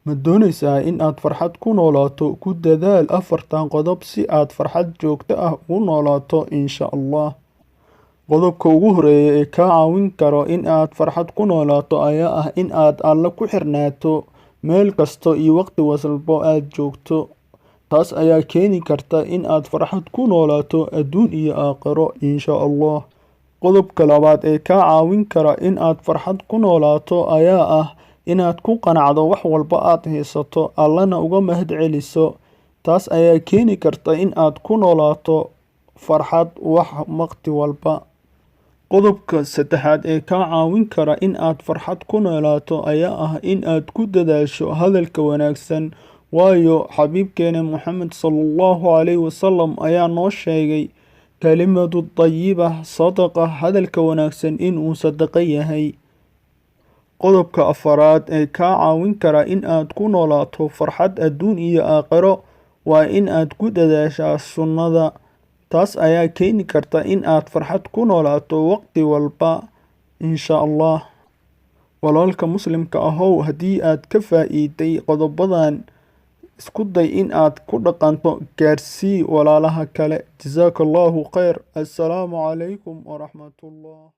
Ma doonaysaa in aad farxad ku noolaato? Ku dadaal afartan qodob si aad farxad joogto ah ugu noolaato, insha Allah. Qodobka ugu horeeya ee kaa caawin karo in aad farxad ku noolaato ayaa ah in aad Alle ku xirnaato meel kasta iyo waqti walba aad joogto. Taas ayaa keeni karta in aad farxad ku noolaato adduun iyo aakhiro, insha Allah. Qodobka labaad ee kaa caawin kara in aad farxad ku noolaato ayaa ah inaad ku qanacdo wax walba aad haysato, Allana uga mahadceliso. Taas ayaa keeni karta in aad ku noolaato farxad wax waqti walba. Qodobka saddexaad ee kaa caawin kara in aad farxad ku noolaato ayaa ah in aad ku dadaasho hadalka wanaagsan, waayo xabiibkeena Muxamed sallallahu calayhi wasallam ayaa noo sheegay kalimatu tayiba sadaqa, hadalka wanaagsan inuu sadaqo yahay. Qodobka afaraad ee kaa caawin kara in aad ku noolaato farxad adduun iyo aakhiro waa in aad ku dadaashaa sunnada. Taas ayaa keeni karta in aad farxad ku noolaato waqti walba, insha Allah. Walaalka muslimka ahow, haddii aad ka faa'iiday qodobadan, isku day in aad ku dhaqanto, gaarsii walaalaha kale. Jazaaka Allahu khayr. Assalaamu calaykum waraxmatullah.